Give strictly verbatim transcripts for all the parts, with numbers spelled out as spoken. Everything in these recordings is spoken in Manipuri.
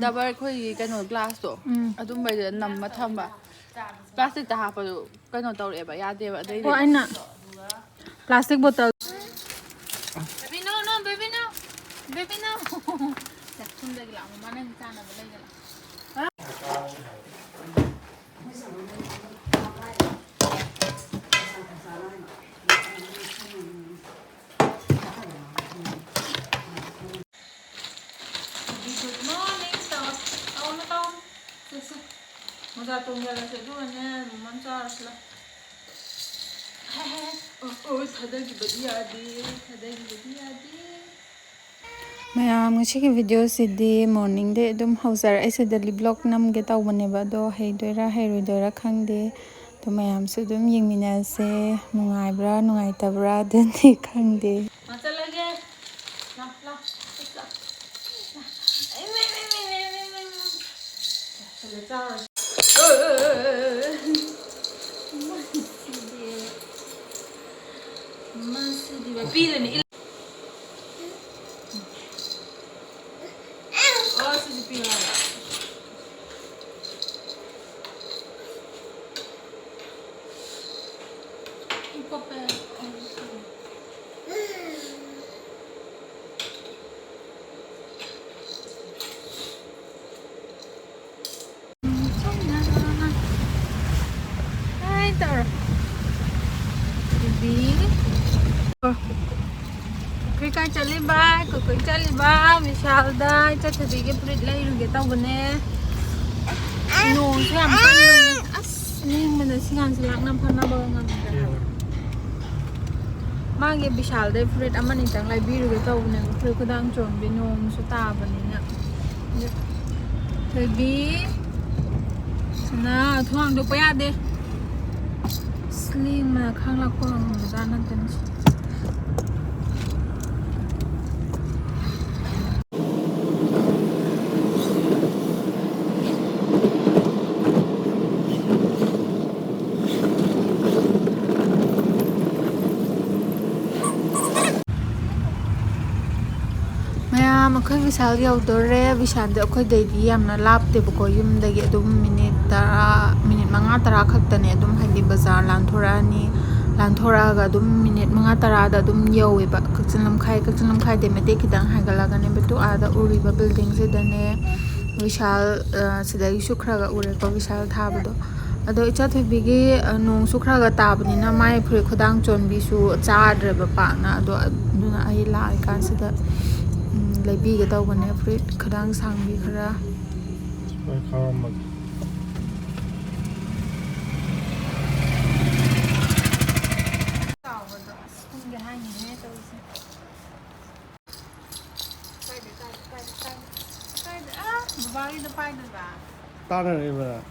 ꯗꯕꯜ ꯑꯩꯈꯣꯏꯒꯤ ꯀꯩꯅꯣ ꯒ꯭ꯂꯥꯁꯇꯣ, ꯎꯝ꯫ ꯑꯗꯨꯝꯕꯩꯗꯨꯗ ꯅꯝꯃ ꯊꯝꯕ꯫ ꯄ꯭ꯂꯥꯁꯇꯤꯛꯇ ꯍꯥꯞꯄꯗꯨ ꯀꯩꯅꯣ ꯇꯧꯔꯛꯑꯦꯕ, ꯌꯥꯗꯦꯕ꯫ ꯑꯗꯩꯗꯤ ꯍꯣꯏ, ꯑꯩꯅ ꯄ꯭ꯂꯥꯁꯇꯤꯛ ꯕꯣꯇꯜ꯫ Baby, no, no, baby, no. Baby, no. ꯁꯣꯝꯗꯒꯤ ꯂꯥꯛꯑꯣ, ꯃꯃꯥ ꯅꯪ ꯆꯥꯅꯕ ꯂꯩꯒꯦ ꯂꯥꯛꯑꯣ꯫ Good morning ꯇꯧꯔꯣ꯫ ꯇꯧꯅꯨ, ꯇꯧꯅꯨ꯫ ꯁꯦ, ꯁꯦ꯫ ꯃꯣꯖꯥ ꯇꯣꯡꯖꯜꯂꯁꯦ, ꯑꯗꯨꯒꯅꯦ ꯃꯃꯥ ꯆꯥꯔꯁꯤ ꯂꯥꯎ꯫ ꯍꯦ, ꯍꯦ, ꯍꯦ꯫ ꯑꯣ, ꯑꯣ, ꯊꯥꯗꯈꯤꯕꯗꯤ ꯌꯥꯗꯦ, ꯊꯥꯗꯈꯤꯕꯗꯤ ꯌꯥꯗꯦ꯫ ꯃꯌꯥꯝ, ꯉꯁꯤꯒꯤ ꯚꯤꯗꯤꯑꯣꯁꯤꯗꯤ ꯃꯣꯔꯅꯤꯡꯗꯩ ꯑꯗꯨꯝ ꯍꯧꯖꯔꯛꯑꯦ꯫ ꯁꯤꯗ ꯂꯤ ꯕ꯭ꯂꯣꯛ ꯅꯝꯒꯦ ꯇꯧꯕꯅꯦꯕ, ꯑꯗꯣ ꯍꯩꯗꯣꯏꯔꯥ ꯍꯩꯔꯣꯏꯗꯣꯏꯔꯥ ꯈꯪꯗꯦ꯫ ꯑꯗꯣ ꯃꯌꯥꯝꯁꯨ ꯑꯗꯨꯝ ꯌꯦꯡꯃꯤꯟꯅꯁꯦ꯫ ꯅꯨꯡꯉꯥꯏꯕ꯭ꯔꯥ ꯅꯨꯡꯉꯥꯏꯇꯕ꯭ꯔꯥ ꯑꯗꯨꯗꯤ ꯈꯪꯗꯦ꯫ ꯃꯥ ꯆꯠꯂꯒꯦ꯫ ꯂꯥꯎ, ꯂꯥꯎ, ꯂꯥꯎ꯫ ꯏꯃꯥ, ꯏꯃꯥ, ꯏꯃꯥ꯫ ꯆꯠꯂꯦ, ꯆꯥꯔꯨꯔꯁꯤ꯫ ꯃꯁꯤꯗꯤ꯫ ꯃꯁꯤꯗꯤ ꯄꯤꯔꯅꯤ꯫ ꯑꯣ, ꯁꯤꯁꯨ ꯄꯤꯌꯨ ꯍꯥꯏꯕ꯫ ꯏ ꯄꯣꯛꯄ꯫ ꯍꯥꯏ ꯇꯧꯔꯣ꯫ ꯕꯦꯕꯤ꯫ ꯀꯩ ꯀꯥꯏ ꯆꯠꯂꯤꯕ? ꯀꯩ ꯀꯩ ꯆꯠꯂꯤꯕ? ꯕꯤꯁꯥꯜꯗ ꯏꯆꯠ ꯆꯠꯕꯤꯒꯤ ꯐꯨꯔꯤꯠ ꯂꯩꯔꯨꯒꯦ ꯇꯧꯕꯅꯦ꯫ ꯅꯣꯡꯁꯨ ꯌꯥꯝ ꯀꯟꯕꯅꯦ꯫ ꯑꯁ, ꯂꯦꯡꯕꯗ ꯁꯤꯒꯥꯟꯁꯦ ꯂꯥꯛꯅ ꯐꯅꯕ ꯉꯝꯗ꯭ꯔꯦ ꯍꯥꯏꯕ꯫ ꯃꯥꯒꯤ ꯕꯤꯁꯥꯜꯗꯩ ꯐꯨꯔꯤꯠ ꯑꯃꯅꯤꯇꯪ ꯂꯩꯕꯤꯔꯨꯒꯦ ꯇꯧꯕꯅꯦꯕ, ꯑꯩꯈꯣꯏ ꯈꯨꯗꯥꯡ ꯆꯣꯟꯕꯤ ꯅꯣꯡꯁꯨ ꯇꯥꯕꯅꯤꯅ꯫ ꯑꯗꯨ ꯊꯣꯏꯕꯤ, ꯁꯅꯥ, ꯊꯣꯡ ꯍꯥꯡꯗꯣꯛꯄ ꯌꯥꯗꯦ꯫ ꯑꯁ, ꯂꯦꯡꯕꯅ ꯈꯥꯡ ꯂꯥꯛꯄ ꯉꯝꯕꯖꯥꯠ ꯅꯠꯇꯦꯅꯦ꯫ ꯃꯌꯥꯝ, ꯑꯩꯈꯣꯏ ꯕꯤꯁꯥꯜ ꯌꯧꯗꯣꯔꯦ꯫ ꯕꯤꯁꯥꯜꯗꯤ ꯑꯩꯈꯣꯏꯗꯩꯗꯤ ꯌꯥꯝꯅ ꯂꯥꯞꯇꯦꯕꯀꯣ, ꯌꯨꯝꯗꯒꯤ ꯑꯗꯨꯝ ꯃꯤꯅꯤꯠ ꯇꯔꯥ, ꯃꯤꯅꯤꯠ ꯃꯉꯥ ꯇꯔꯥ ꯈꯛꯇꯅꯦ꯫ ꯑꯗꯨꯝ ꯍꯥꯏꯗꯤ ꯕꯖꯥꯔ ꯂꯥꯟꯊꯣꯔꯛꯑꯅꯤ, ꯂꯥꯟꯊꯣꯔꯛꯑꯒ ꯑꯗꯨꯝ ꯃꯤꯅꯤꯠ ꯃꯉꯥ ꯇꯔꯥꯗ ꯑꯗꯨꯝ ꯌꯧꯋꯦꯕ ꯀꯛꯆꯤꯡ ꯂꯝꯈꯥꯏ꯫ ꯀꯛꯆꯤꯡ ꯂꯝꯈꯥꯏꯗꯩ ꯃꯇꯦꯛ ꯈꯤꯇꯪ ꯍꯥꯏꯒꯠꯂꯒꯅꯦꯕ꯫ ꯇꯨ ꯑꯥꯗ ꯎꯔꯤꯕ ꯕꯤꯜꯗꯤꯡꯁꯤꯗꯅꯦ ꯕꯤꯁꯥꯜ, ꯑ, ꯁꯤꯗꯒꯤꯁꯨ ꯈꯔꯒ ꯎꯔꯦꯀꯣ ꯕꯤꯁꯥꯜ ꯊꯥꯕꯗꯣ꯫ ꯑꯗꯣ ꯏꯆꯥ ꯊꯣꯏꯕꯤꯒꯤ, ꯑ, ꯅꯣꯡꯁꯨ ꯈꯔꯒ ꯇꯥꯕꯅꯤꯅ ꯃꯥꯏ ꯐꯨꯔꯤꯠ ꯈꯨꯗꯥꯡ ꯆꯣꯟꯕꯤꯁꯨ ꯆꯥꯗ꯭ꯔꯦꯕ ꯄꯥꯛꯅ꯫ ꯑꯗꯣ ꯑꯗꯨꯅ ꯑꯩ ꯂꯥꯛꯏꯀꯥꯟꯁꯤꯗ, ꯎꯝ, ꯂꯩꯕꯤꯒꯦ ꯇꯧꯕꯅꯦ ꯐꯨꯔꯤꯠ ꯈꯨꯗꯥꯡ ꯁꯥꯡꯕꯤ ꯈꯔ꯫ ꯍꯣꯏ, ꯈꯥꯎꯔꯝꯃꯒꯦ꯫ ꯆꯥꯎꯕꯗꯣ ꯑꯁ ꯈꯪꯗꯦ ꯍꯥꯏꯅꯤꯅꯦ ꯇꯧꯔꯤꯁꯦ꯫ ꯀꯥꯏꯗ, ꯀꯥꯏꯗ, ꯀꯥꯏꯗ, ꯀꯥꯏꯗ? ꯀꯥꯏꯗ? ꯑꯥ, ꯕꯕꯥꯒꯤꯗꯣ ꯄꯥꯏꯗꯣꯏꯕ? ꯇꯥꯟꯅꯔꯛꯏꯕ?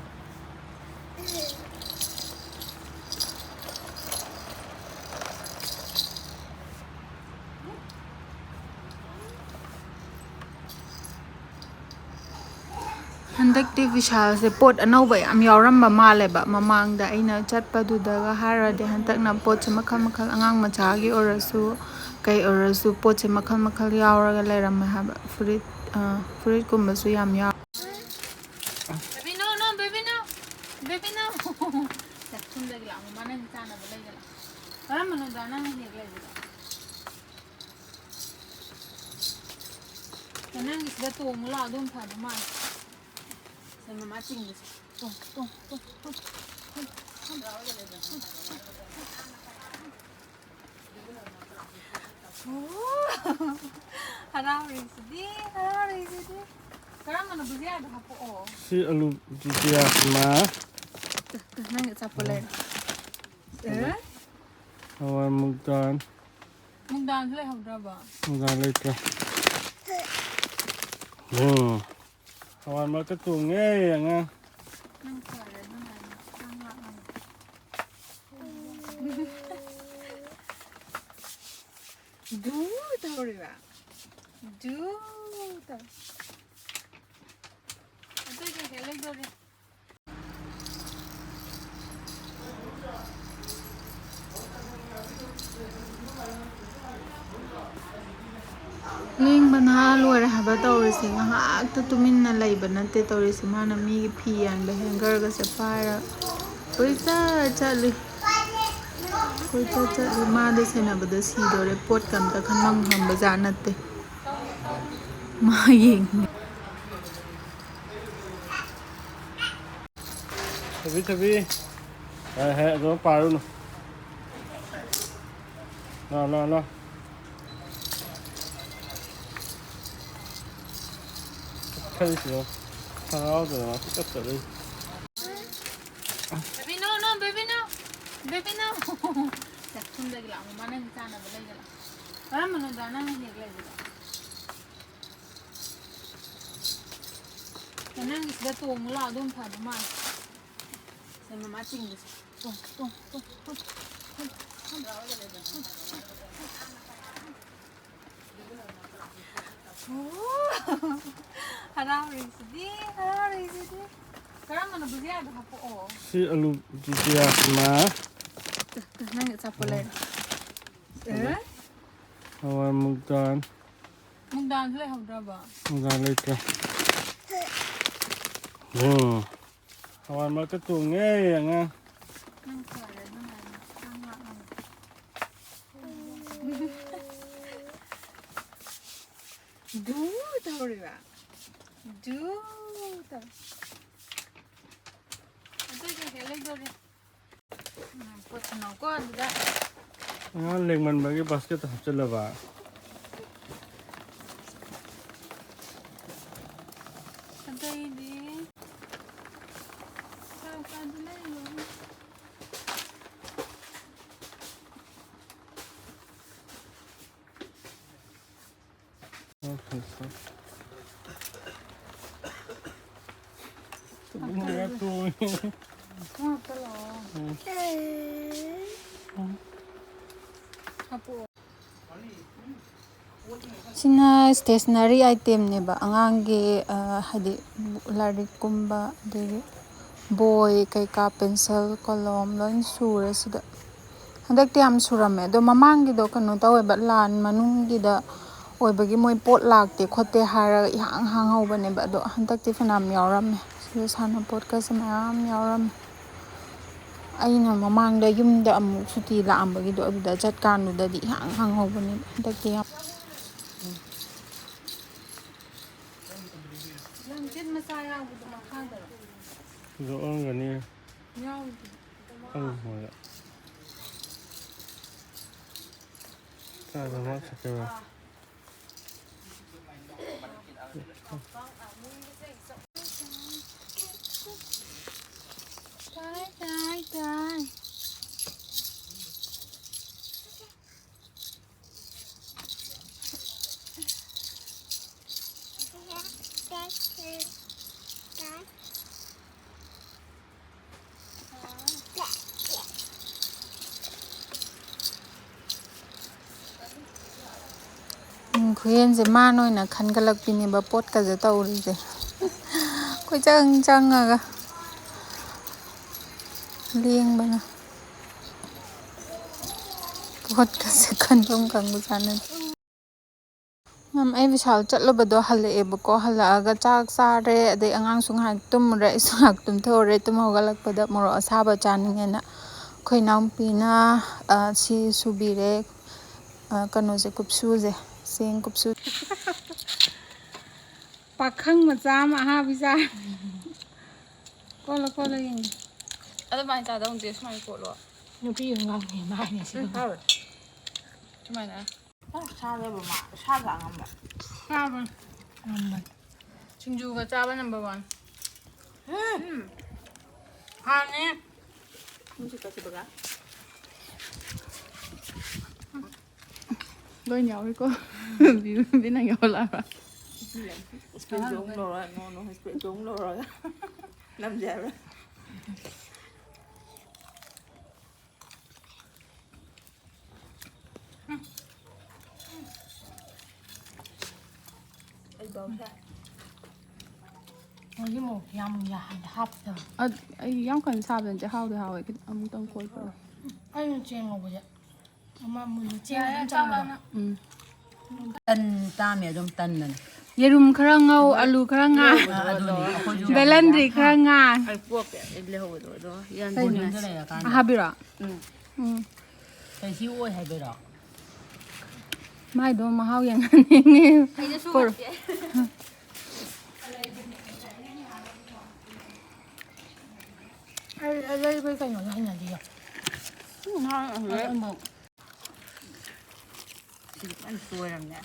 ꯍꯟꯗꯛꯇꯤ ꯕꯤꯁꯥꯜꯁꯦ ꯄꯣꯠ ꯑꯅꯧꯕ ꯌꯥꯝ ꯌꯥꯎꯔꯝꯕ ꯃꯥꯜꯂꯦꯕ꯫ ꯃꯃꯥꯡꯗ ꯑꯩꯅ ꯆꯠꯄꯗꯨꯗꯒ ꯍꯥꯏꯔꯨꯔꯗꯤ ꯍꯟꯗꯛꯅ ꯄꯣꯠꯁꯦ ꯃꯈꯜ ꯃꯈꯜ, ꯑꯉꯥꯡ ꯃꯆꯥꯒꯤ ꯑꯣꯏꯔꯁꯨ ꯀꯩ ꯑꯣꯏꯔꯁꯨ ꯄꯣꯠꯁꯦ ꯃꯈꯜ ꯃꯈꯜ ꯌꯥꯎꯔꯒ ꯂꯩꯔꯝꯃꯦ ꯍꯥꯏꯕ꯫ ꯐꯨꯔꯤꯠ, ꯑ, ꯐꯨꯔꯤꯠꯀꯨꯝꯕꯁꯨ ꯌꯥꯝ ꯌꯥꯎ-, Baby, no, no, baby, no. Baby, no. ꯁꯦ, ꯁꯣꯝꯗꯒꯤ ꯂꯥꯛꯑꯣ, ꯃꯃꯥ ꯅꯪꯒꯤ ꯆꯥꯅꯕ ꯂꯩꯒꯦ ꯂꯥꯛꯑꯣ꯫ ꯀꯔꯝꯕꯅꯣꯗ ꯅꯪꯅ ꯍꯦꯛ ꯂꯩꯕꯗꯣ? ꯁꯦ, ꯅꯪꯒꯤꯁꯤꯗ ꯇꯣꯡꯉꯨ ꯂꯥꯛꯑꯣ, ꯑꯗꯨꯝ ꯐꯗꯧ ꯃꯥꯜꯂꯦ꯫ ꯁꯦ, ꯃꯃꯥ ꯆꯤꯡꯕꯁꯦ꯫ ꯇꯣꯡ, ꯇꯣꯡ, ꯇꯣꯡ, ꯇꯣꯡ, ꯇꯣꯡ, ꯇꯣꯡ꯫ ꯑꯣ! ꯍꯔꯥꯎꯔꯤꯁꯤꯗꯤ, ꯍꯔꯥꯎꯔꯤꯁꯤꯗꯤ꯫ ꯀꯔꯝꯕꯅꯣ ꯕꯨꯖꯤꯌꯥꯗꯣ ꯍꯥꯞꯄꯛꯑꯣ꯫ ꯁꯤ ꯑꯂꯨ ꯕꯨꯖꯤꯌꯥ ꯑꯃ꯫ ꯇꯨ, ꯇꯨ, ꯅꯪꯒꯤ ꯑꯆꯥꯄꯣꯠ ꯂꯩꯔꯦ꯫ ꯎꯝ꯫ ꯑꯦ? ꯍꯋꯥꯏ ꯃꯨꯛꯗꯥꯜ꯫ ꯃꯨꯛꯗꯥꯜꯁꯨ ꯂꯩꯍꯧꯗ꯭ꯔꯕꯣ? ꯃꯨꯛꯗꯥꯜ ꯂꯩꯇ꯭ꯔꯦ꯫ ꯎꯝ꯫ ꯍꯋꯥꯏ ꯃꯔꯛꯇ ꯇꯣꯡꯉꯦ ꯑꯉꯥꯡ꯫ ꯅꯪ ꯐꯔꯦ, ꯅꯪ ꯍꯥꯏꯅ ꯅꯪ ꯂꯥꯛꯅꯕ꯫ ꯗꯨ ꯇꯧꯔꯤꯕ꯫ ꯗꯨ ꯇꯧ-, ꯑꯇꯩ ꯀꯩꯀꯩ ꯂꯩꯗꯣꯔꯤ? ꯂꯦꯡꯕꯅ ꯂꯣꯏꯔꯦ ꯍꯥꯏꯕ ꯇꯧꯔꯤꯁꯦ꯫ ꯉꯥꯏꯍꯥꯛꯇ ꯇꯨꯃꯤꯟꯅ ꯂꯩꯕ ꯅꯠꯇꯦ ꯇꯧꯔꯤꯁꯦ꯫ ꯃꯥꯅ ꯃꯤꯒꯤ ꯐꯤ ꯌꯥꯟꯕ ꯍꯦꯡꯒꯔꯒꯁꯦ ꯄꯥꯏꯔ ꯀꯣꯏꯆꯠ ꯆꯠꯂꯤ꯫ ꯀꯣꯏꯆꯠ ꯆꯠꯂꯤ꯫ ꯃꯥꯗ ꯁꯦꯟꯅꯕꯗ ꯁꯤꯗꯣꯔꯦ꯫ ꯄꯣꯠꯀ ꯑꯝꯇ ꯈꯟꯐꯝ ꯈꯪꯕ ꯖꯥꯠ ꯅꯠꯇꯦ꯫ ꯃꯥ ꯌꯦꯡꯉꯤ꯫ ꯊꯕꯤ, ꯊꯕꯤ꯫ ꯍꯦ, ꯍꯦ, ꯑꯗꯨꯝ ꯄꯥꯏꯔꯨꯅꯨ꯫ ꯂꯥ, ꯂꯥ, ꯂꯥ꯫ ꯈꯔꯤꯁꯤꯅꯣ? ꯍꯔꯥꯎꯗꯅ ꯃꯥ ꯀꯣꯏꯆꯠ ꯆꯠꯂꯤ꯫ Baby, no, no, baby, no. Baby, no. ꯁꯦ, ꯁꯣꯝꯗꯒꯤ ꯂꯥꯛꯑꯣ, ꯃꯃꯥ ꯅꯪꯒꯤ ꯆꯥꯅꯕ ꯂꯩꯒꯦ ꯂꯥꯛꯑꯣ꯫ ꯀꯔꯝꯕꯅꯣꯗ ꯅꯪꯅ ꯍꯦꯛ ꯂꯩꯕꯗꯣ? ꯁꯦ, ꯅꯪꯒꯤ ꯁꯤꯗ ꯇꯣꯡꯉꯨ ꯂꯥꯛꯑꯣ, ꯑꯗꯨꯝ ꯐꯗꯧ ꯃꯥꯜꯂꯦ꯫ ꯁꯦ, ꯃꯃꯥ ꯆꯤꯡꯒꯦꯁꯦ꯫ ꯇꯣꯡ, ꯇꯣꯡ, ꯇꯣꯡ, ꯇꯣꯡ, ꯇꯣꯡ, ꯇꯣꯡ꯫ ꯍꯔꯥꯎꯔꯤꯁꯤꯗꯤ, ꯍꯔꯥꯎꯔꯤꯁꯤꯗꯤ꯫ ꯀꯔꯝꯕꯅꯣ ꯕꯨꯖꯤꯌꯥꯗꯣ ꯍꯥꯞꯄꯛꯑꯣ꯫ ꯁꯤ ꯑꯂꯨ ꯕꯨꯖꯤꯌꯥ ꯑꯃ꯫ ꯇꯨ, ꯇꯨ, ꯅꯪꯒꯤ ꯑꯆꯥꯄꯣꯠ ꯂꯩꯔꯦ꯫ ꯎꯝ꯫ ꯑꯦ? ꯍꯋꯥꯏ ꯃꯨꯛꯗꯥꯜ꯫ ꯃꯨꯛꯗꯥꯜꯁꯨ ꯂꯩꯍꯧꯗ꯭ꯔꯕꯣ? ꯃꯨꯛꯗꯥꯜ ꯂꯩꯇ꯭ꯔꯦ꯫ ꯎꯝ꯫ ꯍꯋꯥꯏ ꯃꯔꯛꯇ ꯇꯣꯡꯉꯦ ꯑꯉꯥꯡ꯫ ꯅꯪ ꯐꯔꯦ ꯑꯗꯨꯅ, ꯅꯪ ꯂꯥꯛꯅꯕ꯫ ꯗꯨ ꯇꯧꯔꯤꯕ꯫ ꯗꯨ ꯇꯧ꯫ ꯑꯇꯩ ꯀꯩꯀꯩ ꯂꯩꯗꯣꯔꯤ? ꯎꯝ, ꯄꯣꯠ ꯊꯝꯃꯣꯀꯣ ꯑꯗꯨꯗ꯫ ꯑꯉꯥꯡ ꯂꯦꯡꯃꯟꯕꯒꯤ ꯕꯥꯁꯀꯦꯠꯇ ꯍꯥꯞꯆꯤꯜꯂꯕ꯫ ꯑꯇꯩꯗꯤ ꯀꯥꯏ ꯀꯥꯏꯗ ꯂꯩꯔꯤꯅꯣ? ꯁꯤꯅ stationery itemꯅꯦꯕ, ꯑꯉꯥꯡꯒꯤ, ꯑ, ꯍꯥꯏꯗꯤ ꯂꯥꯏꯔꯤꯛꯀꯨꯝꯕ, ꯑꯗꯒꯤ ꯕꯣꯏ ꯀꯩꯀꯥ, ꯄꯦꯟꯁꯤꯜ, ꯀꯣꯂꯣꯝ ꯂꯣꯏ ꯁꯨꯔꯦ ꯁꯤꯗ꯫ ꯍꯟꯗꯛꯇꯤ ꯌꯥꯝ ꯁꯨꯔꯝꯃꯦ꯫ ꯑꯗꯣ ꯃꯃꯥꯡꯒꯤꯗꯣ ꯀꯩꯅꯣ ꯇꯧꯋꯦꯕ, ꯂꯥꯟ ꯃꯅꯨꯡꯒꯤꯗ ꯑꯣꯏꯕꯒꯤ ꯃꯣꯏ ꯄꯣꯠ ꯂꯥꯛꯇꯦ ꯈꯣꯠꯇꯦ ꯍꯥꯏꯔꯒ ꯏꯍꯥꯡ ꯍꯥꯡꯍꯧꯕꯅꯦꯕ꯫ ꯑꯗꯣ ꯍꯟꯗꯛꯇꯤ ꯐꯅꯌꯥꯝ ꯌꯥꯎꯔꯝꯃꯦ꯫ ꯁꯤꯗ ꯁꯥꯟꯅꯄꯣꯠꯀꯁꯦ ꯃꯌꯥꯝ ꯌꯥꯎꯔꯝꯃꯦ꯫ ꯑꯩꯅ ꯃꯃꯥꯡꯗ ꯌꯨꯝꯗ ꯑꯃꯨꯛ ꯁꯨꯇꯤ ꯂꯥꯛꯑꯝꯕꯒꯤꯗꯣ, ꯑꯗꯨꯗ ꯆꯠꯀꯥꯟꯗꯨꯗꯗꯤ ꯏꯍꯥꯡ ꯍꯥꯡꯍꯧꯕꯅꯦꯕ꯫ ꯍꯟꯗꯛꯇꯤ ꯌꯥꯝ ꯂꯝꯖꯦꯟ ꯃꯆꯥ ꯌꯥꯎꯕꯗꯣ ꯃꯈꯥꯗꯔꯣ? ꯁꯤꯗ ꯑꯣꯟꯒꯅꯤ꯫ ꯌꯥꯎꯗꯦ꯫ ꯑꯪ, ꯍꯣꯏ꯫ ꯀꯥꯏꯗ ꯃꯥ ꯆꯠꯀꯦꯔꯣ? ꯇꯥꯏ, ꯇꯥꯏ, ꯇꯥꯏ꯫ ꯎꯝ, ꯈꯨꯌꯦꯟꯁꯦ ꯃꯥꯅ ꯑꯣꯏꯅ ꯈꯟꯒꯠꯂꯛꯄꯤꯅꯦꯕ ꯄꯣꯠꯀꯁꯦ ꯇꯧꯔꯤꯁꯦ꯫ ꯀꯣꯏꯆꯪ ꯆꯪꯉꯒ ꯂꯦꯡꯕꯅ꯫ ꯄꯣꯠꯀꯁꯦ ꯈꯟꯐꯝ ꯈꯪꯕꯖꯥꯠ ꯅꯠꯇꯦ꯫ ꯃꯦꯝ, ꯑꯩ ꯕꯤꯁꯥꯜ ꯆꯠꯂꯨꯕꯗꯣ ꯍꯜꯂꯛꯑꯦꯕꯀꯣ꯫ ꯍꯜꯂꯛꯑꯒ ꯆꯥꯛ ꯆꯥꯔꯦ, ꯑꯗꯩ ꯑꯉꯥꯡꯁꯨ ꯉꯥꯏꯍꯥꯛ ꯇꯨꯝꯃꯨꯔꯦ, ꯑꯩꯁꯨ ꯉꯥꯏꯍꯥꯛ ꯇꯨꯝꯊꯣꯛꯎꯔꯦ꯫ ꯇꯨꯝ ꯍꯧꯒꯠꯂꯛꯄꯗ ꯃꯣꯔꯣꯛ ꯑꯁꯥꯕ ꯆꯥꯅꯤꯡꯉꯦꯅ ꯑꯩꯈꯣꯏ ꯏꯅꯥꯎꯄꯤꯅ, ꯑ, ꯁꯤ ꯁꯨꯕꯤꯔꯦ, ꯑ, ꯀꯩꯅꯣꯁꯦ, ꯀꯨꯞꯁꯨꯁꯦ, ꯆꯦꯡ ꯀꯨꯞꯁꯨ꯫ ꯄꯥꯈꯪ ꯃꯆꯥ ꯑꯃ ꯑꯍꯥꯕꯤ ꯆꯥ꯫ ꯀꯣꯠꯂꯣ, ꯀꯣꯠꯂꯣ ꯌꯦꯡꯒꯦ꯫ ꯑꯗꯨꯃꯥꯏꯅ ꯆꯥꯗꯧꯅꯦ, ꯁꯨꯃꯥꯏꯅ ꯀꯣꯠꯂꯣ꯫ ꯅꯨꯄꯤ ꯑꯃ ꯉꯥꯡꯉꯦ ꯃꯥ ꯍꯥꯏꯅꯦ ꯁꯤꯒ꯫ ꯎꯝ, ꯍꯥꯎꯋꯦ꯫ ꯁꯨꯃꯥꯏꯅ꯫ ꯑꯣ, ꯁꯥꯗꯕ ꯃꯥ, ꯁꯥꯗ ꯑꯉꯝꯕ꯫ ꯆꯥꯕ꯫ ꯉꯝꯕꯅꯤ꯫ ꯁꯤꯡꯖꯨꯒ ꯆꯥꯕ number one꯫ ꯎꯝ꯫ ꯎꯝ꯫ ꯍꯥꯎꯅꯤ꯫ ꯅꯨꯡꯁꯤꯠ ꯀꯠꯈꯤꯕꯒ꯫ ꯂꯣꯏ ꯌꯥꯎꯔꯤꯀꯣ꯫ ꯕꯤ-, ꯕꯤ ꯅꯪ ꯌꯥꯎꯍꯜꯂꯛꯑꯕ? Spray ꯁꯨ ꯑꯃꯨꯛ ꯂꯧꯔꯒ, no, no, spray ꯁꯨ ꯑꯃꯨꯛ ꯂꯧꯔꯒ ꯅꯝꯖꯦ ꯍꯥꯏꯕ꯭ꯔꯥ? ꯑꯩ ꯕꯥꯎ ꯁꯥꯏ꯫ ꯃꯣꯏꯒꯤ ꯃꯣꯔꯣꯛꯁꯦ ꯌꯥꯝ ꯌꯥ-, ꯍꯥꯞꯇꯕ꯫ ꯑ-, ꯑꯩ ꯌꯥꯝ ꯀꯟꯅ ꯁꯥꯕ ꯅꯠꯇꯦ, ꯍꯥꯎꯗꯤ ꯍꯥꯎꯋꯦ, ꯈꯤꯇꯪ ꯑꯃꯨꯛꯇꯪ ꯀꯣꯠꯄꯗ꯫ ꯑꯩꯅ ꯆꯦꯡ ꯉꯧꯕꯁꯦ ꯑꯃ ꯃꯨꯜꯂ ꯆꯦꯡ ꯌꯥꯔꯦ, ꯑꯗꯨꯝ ꯆꯪꯕꯗꯣ꯫ ꯆꯥꯎꯔꯛꯑꯅꯨ꯫ ꯎꯝ꯫ ꯇꯟ ꯆꯥꯝꯃꯦ ꯑꯗꯨꯝ ꯇꯟꯗꯅ꯫ ꯌꯦꯔꯨꯝ ꯈꯔ ꯉꯧ, ꯑꯂꯨ ꯈꯔ ꯉꯥ, ꯑꯗꯨꯅꯤ ꯑꯩꯈꯣꯏꯁꯨ ꯕꯦꯂꯟꯗ꯭ꯔꯤ ꯈꯔ ꯉꯥ꯫ ꯑꯩ ꯄꯣꯛꯀꯦ ꯑꯩ ꯂꯩꯍꯧꯕꯗꯣ ꯑꯗꯣ ꯕꯣꯔꯗꯤꯡꯗ ꯂꯩꯔꯀꯥꯟꯗ ꯍꯥꯕꯤꯔꯣ? ꯎꯝ ꯎꯝ꯫ ꯀꯩꯁꯤ ꯑꯣꯏ ꯍꯥꯏꯕꯩꯔꯣ? ꯃꯥꯏꯗꯣ ꯃꯍꯥꯎ ꯌꯦꯡꯍꯟꯅꯤꯡꯉꯤ꯫ ꯄꯣꯔꯣ꯫ ꯑꯩ ꯑꯩ ꯂꯩꯕꯩ ꯀꯩꯅꯣꯗꯣ ꯍꯩꯅꯗꯤꯌꯦ꯫ ꯉꯥ ꯑꯃꯨꯛ ꯑꯩ ꯑꯃꯨꯛ ꯁꯤꯗꯤ ꯐꯖꯅ ꯇꯣꯏꯔꯝꯅꯦ꯫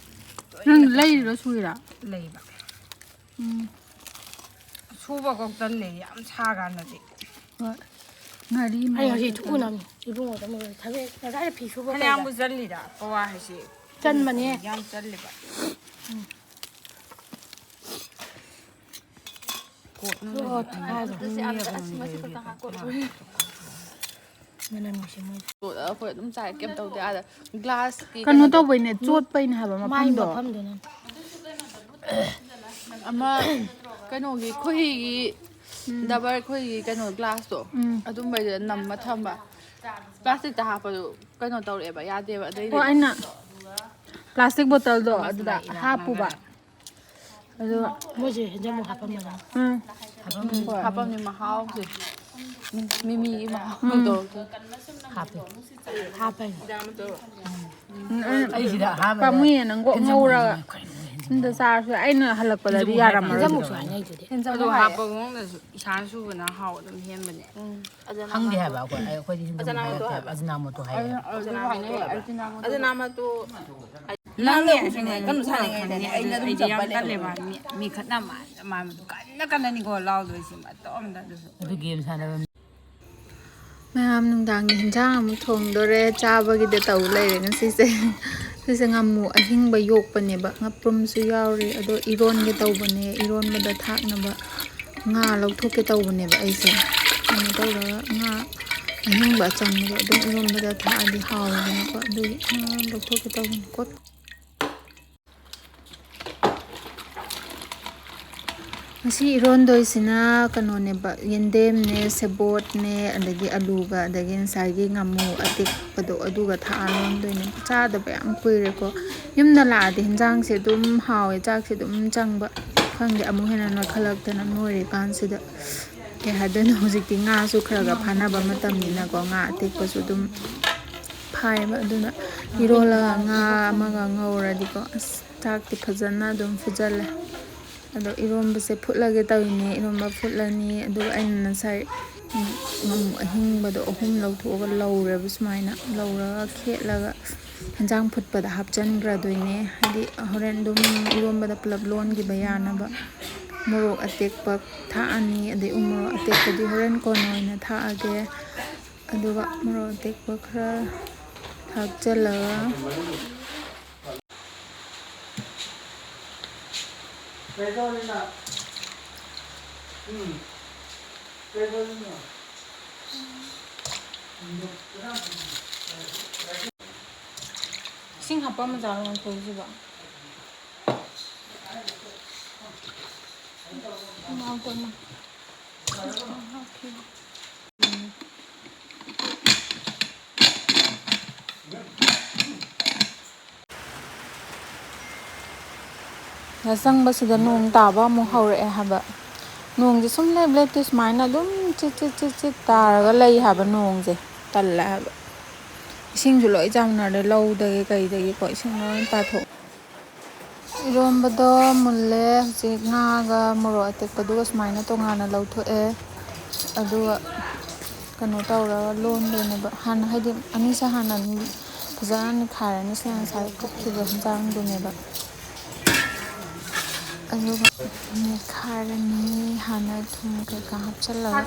ꯅꯪ ꯂꯩꯔꯤꯔꯣ ꯁꯨꯏꯔꯣ? ꯂꯩꯕ꯫ ꯎꯝ꯫ ꯁꯨꯕ ꯀꯣꯛꯇ ꯂꯩ ꯌꯥꯝ ꯁꯥ ꯀꯥꯟꯗꯗꯤ꯫ ꯍꯣꯏ꯫ ꯉꯥꯔꯤ ꯑꯩ ꯉꯁꯤ ꯃꯣꯔꯣꯛ ꯊꯨꯛꯎꯅꯕꯅꯤ꯫ ꯏꯕꯨꯡꯉꯣ ꯆꯪꯕ ꯊꯕꯛ ꯉꯁꯥꯏꯗ ꯐꯤ ꯁꯨꯕ ꯐꯅꯌꯥꯝꯕꯨ ꯀꯧꯕ꯫ ꯆꯜꯂꯤꯗ ꯄꯋꯥ ꯍꯥꯏꯁꯤ꯫ ꯆꯟꯕꯅꯦ꯫ ꯌꯥꯝ ꯆꯜꯂꯤꯕ꯫ ꯑꯣ, ꯊꯥꯏꯗꯣ꯫ ꯃꯅꯝ ꯅꯨꯡꯁꯤ ꯃꯣꯏ꯫ ꯑꯩꯈꯣꯏ ꯑꯗꯨꯝ ꯆꯥꯏ ꯀꯩꯝ ꯇꯧꯗꯦ ꯑꯥꯗ ꯒ꯭ꯂꯥꯁꯀꯤ ꯀꯩꯅꯣ ꯇꯧꯕꯩꯅꯦ, ꯆꯣꯠꯄꯩꯅꯦ ꯍꯥꯏꯕ ꯃꯥꯏ ꯃꯐꯝꯗꯣ꯫ ꯃꯐꯝꯗꯨꯅ꯫ ꯑꯃ ꯀꯩꯅꯣꯒꯤ ꯈꯣꯏꯍꯤꯒꯤ ꯗꯕꯔ ꯈꯣꯏꯍꯤꯒꯤ ꯀꯩꯅꯣ ꯒ꯭ꯂꯥꯁꯇꯣ ꯎꯝ꯫ ꯑꯗꯨꯝꯕꯩꯗꯨꯗ ꯅꯝꯃ ꯊꯝꯕ ꯄ꯭ꯂꯥꯁꯇꯤꯛꯇ ꯍꯥꯞꯄꯗꯨ ꯀꯩꯅꯣ ꯇꯧꯔꯛꯑꯦꯕ ꯌꯥꯗꯦꯕ ꯑꯗꯩꯗꯤ ꯑꯣ ꯑꯩꯅ ꯄ꯭ꯂꯥꯁꯇꯤꯛ ꯕꯣꯇꯜꯗꯣ ꯑꯗꯨꯗ ꯍꯥꯞꯄꯨꯕ꯫ ꯑꯗꯨ ꯃꯣꯏꯁꯦ ꯍꯦꯟꯖꯟꯕ ꯍꯥꯞꯄꯝꯃꯦꯕ꯫ ꯎꯝ꯫ ꯍꯥꯄꯝꯅꯤ ꯃꯍꯥꯎꯁꯦ꯫ ꯃꯤꯃꯤꯒꯤ ꯃꯍꯥꯎ ꯎꯝ꯫ ꯇꯧꯔꯛꯇꯣꯏꯅꯤ꯫ ꯍꯥꯞꯄꯅꯤ꯫ ꯎꯝ, ꯑꯩꯅ ꯑꯩꯁꯤꯗ ꯑꯍꯥꯟꯕꯗ ꯄꯥꯝꯃꯨꯌꯦ ꯅꯪ ꯀꯣꯛ ꯍꯦꯟꯖꯟꯕ ꯉꯧꯔꯒ ꯍꯥꯏꯁꯤꯅ ꯀꯩꯅꯣ ꯍꯦꯟꯖꯟꯕ? ꯑꯝꯇ ꯆꯥꯔꯁꯨ ꯌꯥꯏ꯫ ꯑꯩꯅ ꯍꯜꯂꯛꯄꯗꯗꯤ ꯌꯥꯔꯝꯃꯔꯣꯏ꯫ ꯍꯦꯟꯖꯟꯕꯁꯨ ꯍꯥꯏꯅꯩꯗꯨꯗꯤ꯫ ꯑꯗꯣ ꯍꯥꯞꯄ ꯃꯑꯣꯡꯗꯁꯨ ꯏꯁꯥꯅ ꯁꯨꯕꯅ ꯍꯥꯎ ꯑꯗꯨꯝ ꯍꯦꯟꯕꯅꯦ꯫ ꯈꯪꯗꯦ ꯍꯥꯏꯕ ꯑꯩꯈꯣꯏ ꯑꯩꯈꯣꯏꯗꯤ ꯍꯦꯟꯖꯟꯕ ꯍꯥꯏꯔꯛꯇꯦ ꯍꯥꯏꯕ ꯑꯖꯤꯅꯥꯃꯣꯇꯣ ꯍꯥꯏꯌꯦ꯫ ꯑꯗꯨ ꯍꯥꯏꯅꯩ ꯑꯖꯤꯅꯥꯃꯣꯇꯣ꯫ ꯅꯪꯅꯦ ꯀꯩꯅꯣ ꯁꯥꯟꯅꯉꯩꯅꯦ ꯑꯩꯅ ꯑꯗꯨꯝ ꯑꯩꯗꯤ ꯌꯥꯝ ꯆꯠꯄꯅꯦ꯫ ꯇꯜꯂꯦꯕ ꯃꯤ ꯃꯤ ꯈꯠꯅ ꯃꯥꯟ ꯃꯥꯟꯕꯗꯣ ꯀꯟꯅ ꯀꯟꯅꯅꯤꯀꯣ ꯂꯥꯎꯗꯣꯏꯁꯤ ꯃꯇꯣꯝꯗ ꯑꯗꯨꯁꯨ꯫ ꯑꯗꯨ ꯒꯦꯝ ꯁꯥꯟꯅꯕ ꯃꯤ ꯃꯌꯥꯝ ꯅꯨꯡꯗꯥꯡꯒꯤ ꯍꯤꯟꯖꯥꯡ ꯑꯃꯨꯛ ꯊꯣꯡꯗꯣꯔꯦ꯫ ꯆꯥꯕꯒꯤꯗ ꯇꯧ ꯂꯩꯔꯦ ꯉꯁꯤꯁꯦ꯫ ꯁꯤꯁꯦ ꯉꯥꯃꯨ ꯑꯍꯤꯡꯕ ꯌꯣꯛꯄꯅꯦꯕ꯫ ꯉꯥꯄ꯭ꯔꯨꯝꯁꯨ ꯌꯥꯎꯔꯤ꯫ ꯑꯗꯣ ꯏꯔꯣꯟꯒꯦ ꯇꯧꯕꯅꯦ꯫ ꯏꯔꯣꯟꯕꯗ ꯊꯥꯛꯅꯕ ꯉꯥ ꯂꯧꯊꯣꯛꯀꯦ ꯇꯧꯕꯅꯦꯕ ꯑꯩꯁꯦ꯫ ꯀꯩꯅꯣ ꯇꯧꯔꯒ ꯉꯥ ꯑꯍꯤꯡꯕ ꯑꯆꯝꯕꯗꯣ ꯑꯗꯨꯝ ꯏꯔꯣꯟꯕꯗ ꯊꯥꯛꯑꯗꯤ ꯍꯥꯎꯋꯦꯗꯅꯀꯣ꯫ ꯑꯗꯨꯒꯤ ꯉꯥ ꯂꯧꯊꯣꯛꯀꯦ ꯇꯧꯕꯅꯦ꯫ ꯀꯣꯠ ꯉꯁꯤ ꯏꯔꯣꯟꯗꯣꯏꯁꯤꯅ ꯀꯩꯅꯣꯅꯦꯕ, ꯌꯦꯟꯗꯦꯝꯅꯦ, ꯁꯦꯕꯣꯠꯅꯦ, ꯑꯗꯒꯤ ꯑꯂꯨꯒ, ꯑꯗꯒꯤ ꯉꯁꯥꯏꯒꯤ ꯉꯥꯃꯨ ꯑꯇꯦꯛꯄꯗꯣ, ꯑꯗꯨꯒ ꯊꯥꯛꯑ ꯂꯣꯟꯗꯣꯏꯅꯦ꯫ ꯆꯥꯗꯕ ꯌꯥꯝ ꯀꯨꯏꯔꯦꯀꯣ꯫ ꯌꯨꯝꯗ ꯂꯥꯛꯑꯗꯤ ꯍꯤꯟꯖꯥꯡꯁꯦ ꯑꯗꯨꯝ ꯍꯥꯎꯋꯦ, ꯆꯥꯛꯁꯦ ꯑꯗꯨꯝ ꯆꯪꯕ꯫ ꯈꯪꯗꯦ, ꯑꯃꯨꯛ ꯍꯦꯟꯅ ꯅꯣꯏꯈꯠꯂꯛꯇꯅ, ꯅꯣꯏꯔꯤꯀꯥꯟꯁꯤꯗ ꯀꯩ ꯍꯥꯏꯗꯣꯏꯅꯣ꯫ ꯍꯧꯖꯤꯛꯇꯤ ꯉꯥꯁꯨ ꯈꯔ ꯈꯔ ꯐꯥꯅꯕ ꯃꯇꯝꯅꯤꯅꯀꯣ, ꯉꯥ ꯑꯇꯦꯛꯄꯁꯨ ꯑꯗꯨꯝ ꯐꯥꯏꯌꯦꯕ꯫ ꯑꯗꯨꯅ ꯏꯔꯣꯜꯂꯒ ꯉꯥ ꯑꯃꯒ ꯉꯧꯔꯗꯤꯀꯣ, ꯑꯁ, ꯆꯥꯛꯇꯤ ꯐꯖꯅ ꯑꯗꯨꯝ ꯐꯨꯖꯜꯂꯦ꯫ ꯑꯗꯣ ꯏꯔꯣꯝꯕꯁꯦ ꯐꯨꯠꯂꯒꯦ ꯇꯧꯔꯤꯅꯦ꯫ ꯏꯔꯣꯝꯕ ꯐꯨꯠꯂꯅꯤ꯫ ꯑꯗꯨꯒ ꯑꯩꯅ ꯉꯁꯥꯏ, ꯎꯝ, ꯉꯥꯃꯨ ꯑꯍꯤꯡꯕꯗꯣ ꯑꯍꯨꯝ ꯂꯧꯊꯣꯛꯑꯒ ꯂꯧꯔꯦꯕ ꯁꯨꯃꯥꯏꯅ꯫ ꯂꯧꯔꯒ ꯈꯦꯠꯂꯒ ꯍꯤꯟꯖꯥꯡ ꯐꯨꯠꯄꯗ ꯍꯥꯞꯆꯤꯟꯈ꯭ꯔꯗꯣꯏꯅꯦ꯫ ꯍꯥꯏꯗꯤ ꯍꯣꯔꯦꯟ ꯑꯗꯨꯝ ꯏꯔꯣꯝꯕꯗ ꯄꯨꯂꯞ ꯂꯣꯟꯈꯤꯕ ꯌꯥꯅꯕ꯫ ꯃꯣꯔꯣꯛ ꯑꯇꯦꯛꯄ ꯊꯥꯛꯑꯅꯤ꯫ ꯑꯗꯩ ꯎ ꯃꯣꯔꯣꯛ ꯑꯇꯦꯛꯄꯗꯤ ꯍꯣꯔꯦꯟ ꯀꯣꯟꯅ ꯑꯣꯏꯅ ꯊꯥꯛꯑꯒꯦ꯫ ꯑꯗꯨꯒ ꯃꯣꯔꯣꯛ ꯑꯇꯦꯛꯄ ꯈꯔ ꯊꯥꯛꯆꯜꯂꯒ, ꯏꯁꯤꯡ ꯍꯥꯞꯄ ꯃꯖꯥ ꯂꯣꯡꯊꯣꯛꯏꯁꯤꯕ? ꯉꯥꯎꯗꯅ꯫ ꯌꯥꯆꯪꯕꯁꯤꯗ ꯅꯣꯡ ꯇꯥꯕ ꯑꯃꯨꯛ ꯍꯧꯔꯛꯑꯦ ꯍꯥꯏꯕ꯫ ꯅꯣꯡꯁꯦ ꯁꯨꯝ ꯂꯦꯞ ꯂꯦꯞꯇꯦ, ꯁꯨꯃꯥꯏꯅ ꯑꯗꯨꯝ ꯆꯤꯠ ꯆꯤꯠ ꯆꯤꯠ ꯆꯤꯠ ꯇꯥꯔꯒ ꯂꯩ ꯍꯥꯏꯕ ꯅꯣꯡꯁꯦ꯫ ꯇꯜꯂꯦ ꯍꯥꯏꯕ꯫ ꯏꯁꯤꯡꯁꯨ ꯂꯣꯏ ꯆꯥꯎꯅꯔꯦ, ꯂꯧꯗꯒꯤ ꯀꯩꯗꯒꯤꯀꯣ ꯏꯁꯤꯡ ꯂꯣꯏ ꯄꯥꯊꯣꯛ꯫ ꯏꯔꯣꯝꯕꯗꯣ ꯃꯨꯜꯂꯦ꯫ ꯍꯧꯖꯤꯛ ꯉꯥꯒ ꯃꯣꯔꯣꯛ ꯑꯇꯦꯛꯄꯗꯨꯒ ꯁꯨꯃꯥꯏꯅ ꯇꯣꯉꯥꯟꯅ ꯂꯧꯊꯣꯛꯑꯦ꯫ ꯑꯗꯨꯒ ꯀꯩꯅꯣ ꯇꯧꯔꯒ ꯂꯣꯟꯗꯣꯏꯅꯦꯕ꯫ ꯍꯥꯟꯅ, ꯍꯥꯏꯗꯤ, ꯑꯅꯤꯁꯦ ꯍꯥꯟꯅ ꯐꯖꯅ ꯅꯤꯈꯥꯏꯔꯅꯤ꯫ ꯁꯤꯅ ꯉꯁꯥꯏ ꯐꯨꯠꯈꯤꯕ ꯍꯤꯟꯖꯥꯡꯗꯨꯅꯦꯕ꯫ ꯑꯗꯨꯒ ꯅꯦꯠꯈꯥꯏꯔꯅꯤ ꯍꯥꯟꯅ ꯊꯨꯝ ꯀꯩꯀꯥ ꯍꯥꯞꯆꯤꯜꯂꯒ꯫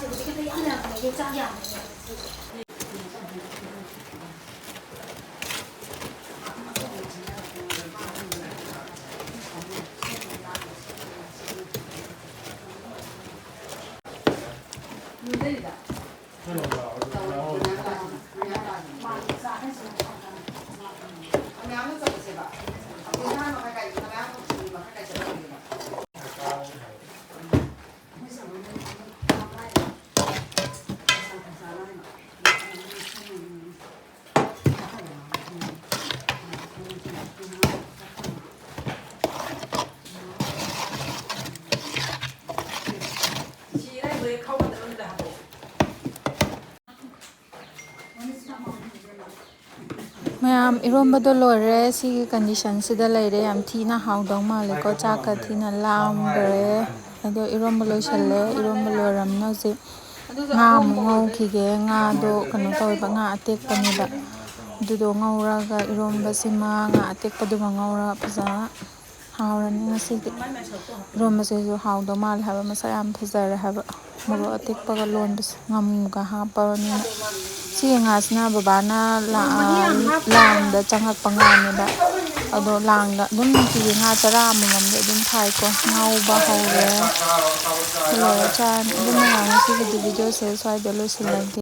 ꯃꯌꯥꯝ, ꯏꯔꯣꯝꯕꯗꯣ ꯂꯣꯏꯔꯦ꯫ ꯁꯤꯒꯤ condition ꯁꯤꯗ ꯂꯩꯔꯦ꯫ ꯌꯥꯝ ꯊꯤꯅ ꯍꯥꯎꯗꯧ ꯃꯥꯜꯂꯦꯀꯣ꯫ ꯆꯥꯛꯀ ꯊꯤꯅ ꯂꯥꯝꯈ꯭ꯔꯦ꯫ ꯑꯗꯣ ꯏꯔꯣꯝꯕ ꯂꯣꯏꯁꯜꯂꯦ꯫ ꯏꯔꯣꯝꯕ ꯂꯣꯏꯔꯝꯅ ꯍꯧꯖꯤꯛ ꯉꯥ ꯑꯃꯨꯛ ꯉꯧꯈꯤꯒꯦ꯫ ꯉꯥꯗꯣ ꯀꯩꯅꯣ ꯇꯧꯋꯦꯕ, ꯉꯥ ꯑꯇꯦꯛꯄꯅꯦꯕ꯫ ꯑꯗꯨꯗꯣ ꯉꯧꯔꯒ, ꯏꯔꯣꯝꯕꯁꯤꯃ ꯉꯥ ꯑꯇꯦꯛꯄꯗꯨꯃ ꯉꯧꯔꯒ ꯐꯖꯅ ꯍꯥꯎꯔꯅꯤ ꯉꯁꯤꯗꯤ꯫ ꯏꯔꯣꯝꯕꯁꯤꯁꯨ ꯍꯥꯎꯗꯧ ꯃꯥꯜꯂꯦ ꯍꯥꯏꯕ, ꯃꯁꯛ ꯌꯥꯝ ꯐꯖꯔꯦ ꯍꯥꯏꯕ꯫ ꯃꯣꯔꯣꯛ ꯑꯇꯦꯛꯄꯒ ꯂꯣꯟꯕꯁꯦ ꯉꯥꯃꯨꯒ ꯍꯥꯞꯄꯕꯅꯤꯅ꯫ ꯁꯤꯒꯤ ꯉꯥꯁꯤꯅ ꯕꯕꯥꯅ ꯂꯥ-, ꯂꯥꯡꯗ ꯆꯪꯉꯛꯄ ꯉꯥꯅꯦꯕ꯫ ꯑꯗꯣ ꯂꯥꯡꯗ ꯑꯗꯨꯝ ꯅꯨꯡꯇꯤꯒꯤ ꯉꯥ ꯆꯔꯥ ꯑꯃꯃꯝꯗꯤ ꯑꯗꯨꯝ ꯐꯥꯏꯀꯣ꯫ ꯉꯧꯕ ꯍꯧꯔꯦ꯫ ꯂꯣꯏꯔ ꯆꯥꯔꯅꯤ꯫ ꯑꯗꯨꯅ ꯉꯁꯤꯒꯤꯗꯤ video ꯁꯦ ꯁ꯭ꯋꯥꯏꯗ ꯂꯣꯏꯁꯤꯜꯂꯒꯦ꯫